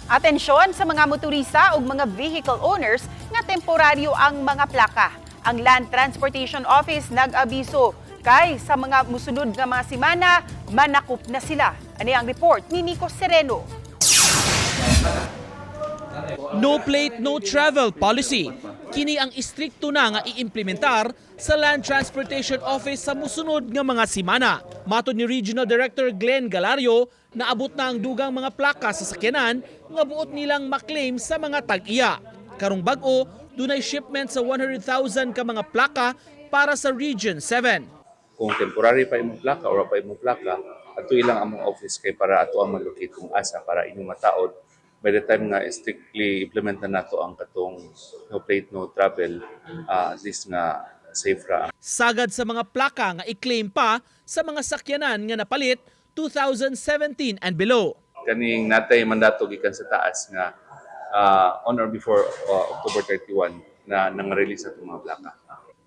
Atensyon sa mga motorista ug mga vehicle owners nga temporaryo ang mga plaka. Ang Land Transportation Office nag-abiso kay sa mga musunod nga mga semana, manakop na sila. Ani ang report ni Nico Sereno. No plate, no travel policy. Kini ang istrikto na nga iimplementar sa Land Transportation Office sa musunod nga mga simana. Matod ni Regional Director Glenn Galario, naabot na ang dugang mga plaka sa sakyanan nga buot nilang maklaim sa mga tag-iya. Karong bag-o, dunay shipment sa 100,000 ka mga plaka para sa Region 7. Kung temporary pa imong plaka or pa imong plaka, ato ilang among office kay para ato ang malocate kung asa para inyong mataod by the time nga strictly implement na nato ang katong no plate, no travel, at least nga safe ra. Sagad sa mga plaka nga i-claim pa sa mga sakyanan nga napalit 2017 and below. Kaning natay mandato gikan sa taas nga on or before October 31 na nang-release atong mga plaka.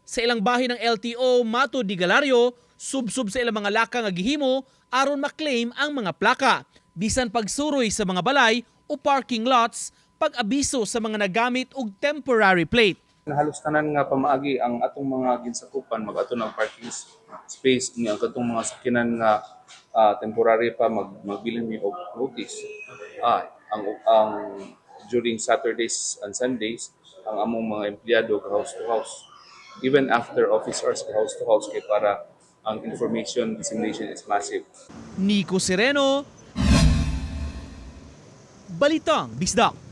Sa ilang bahin ng LTO, matod ni Galario, subsub sa ilang mga laka nga gihimo aron maklaim ang mga plaka. Bisan pagsuroy sa mga balay o parking lots, pag-abiso sa mga nagamit og temporary plate. Halos tanan nga pamaagi ang atong mga ginsakupan, mag-ato ng parking space nga ang katong mga sakyanan nga temporary pa, magbilin mi og notice. Ang during Saturdays and Sundays, ang among mga empleyado ka house to house, even after office hours, ka house to house kay para ang information dissemination is massive. Nico Sereno, Balitang Bisdak.